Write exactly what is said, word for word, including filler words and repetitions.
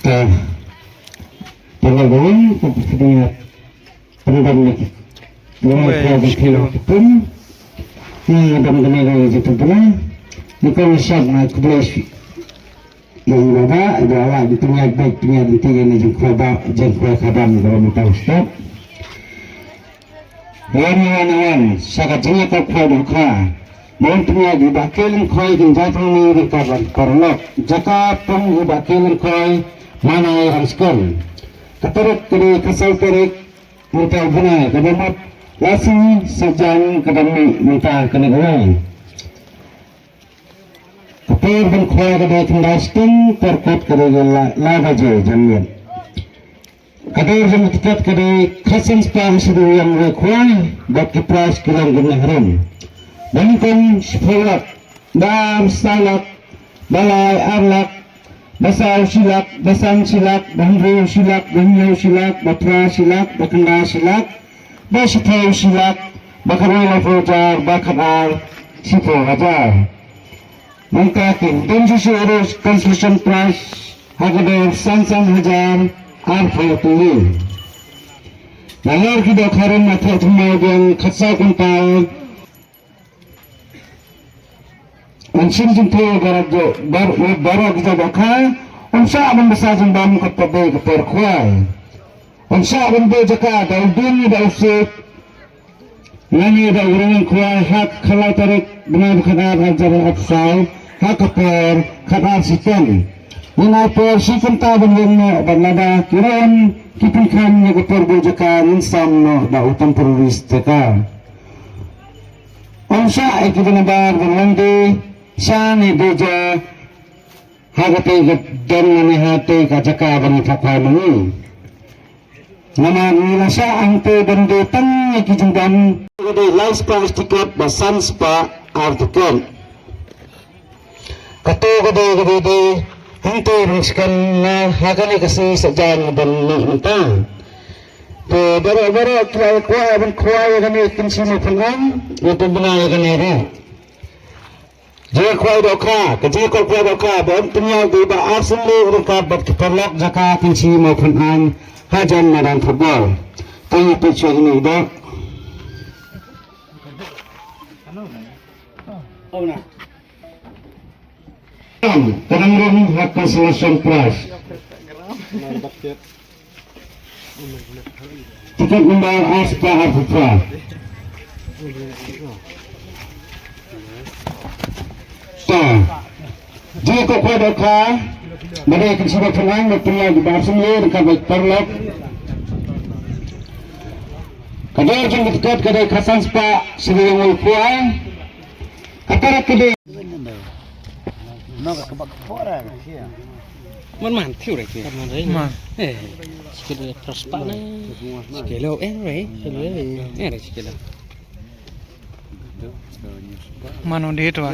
Te, te la dawin, te pynïaid pyndam ni. Wei, wei, shkilo. Ni dam dam ni dam ni dam ni. Ni kon shab na khublei shi. Ïa i baba, i baba, i pynïaid beit, pynïaid beit ïa i jingkhwai ba, jingkhwai khadam, i baba mynta u stop. Wan, wan, wan, sa ka jingïakop khwai dohkha. Mon pynïaid i Bah K. Lyngkhoi, kin jai pang ni ryngkat bad paralok. Jaka pung i Bah K. Lyngkhoi, Manai Rangskor. Ka tarik ka dei ka saw tarik, mynta u bnai, ka dei mut lashai saitjaiñ ka dang mih mynta kane ka wei. Ka por ban khwai ka dei khyndai shiteng, por kut ka dei lai, lai baje janmiet. Ka dor jong ka tiket ka dei khatsan spah shi duriang wei khwai, bad ki prize ki long kumne harum. Ba nyngkong shiphew lak, ba ar saw lak, ba lai ar lak, ba saw shi lak, ba san shi lak, ba hynriew shi lak, ba hynñiew shi lak, ba phra shi lak, ba khyndai shi lak, ba shiphew shi lak, ba khatwei laiphew hajar, ba khatar shiphew hajar. Mynta kin don shisha ruh consolation prize ha ka dor san san hajar arphew tylli. Nalor ki dohkha rim, nga thok thymmai biang khatsaw kwintal. Yn shim jingthoh baroh, bar-, baroh ki jaka dohkha. Ym shah ban bsa jingbam, kat pat dei ka por khwai. Ym shah ban buh jaka da u ding da u siej. Lane da u rngan khwai ha ka khatlai tarik bnai ba khatar arhajar arphew saw ha ka por khatar shiteng. Ngin ai por shi kynta ban ïeng noh bad lada ki rung ki pynkheiñ ïa ka por buh jaka, ngin sam noh da u temporary sticker. Ym shah ïa ki bynriew ban wan die sha ne die ja ha katei ka don lane ha katei ka jaka ba ngi phah khwai ma ngi. Namar ngi la shah hangtei ban die tang ïa ki jingdon. Ka dei lai spah tiket bad san spah ar tiket. Kato ka dei, ka dei, dei hangtei rung sken na ha kane ka sngi Saitjaiñ ban mih mynta. Te baroh baroh ki la kwah ban khwai ïa kane kin shim mawphanaiñ, ïa pynbna ïa kane ruh. Jingkhwai dohkha, ka jingkhwai dohkha, ba yn pynïaid da i Bah Arsien Lyngkhoi ryngkat bad ki paralok jaka kin shim mawphanaiñ hajan madan football. Te ngi peit shuwa ïa kine ki doh. Ka dang rung ha consolation prize. Tiket number ar spah arphew phra. Ta. Jingkhwai dohkha. Ba dei kin shim mawphanaiñ, ba pynïaid da i Bah Arsien Lyngkhoi ryngkat bad ki paralok. Ka dor jong ka tiket ka dei khatsan spah shi duriang wei khwai. Ka tarik ka dei Man, man, thiu re ki. Man. Eh, sikit le pras pa na. Sikit le, eh, re. Eh, re, sikit le. Man, on date wa.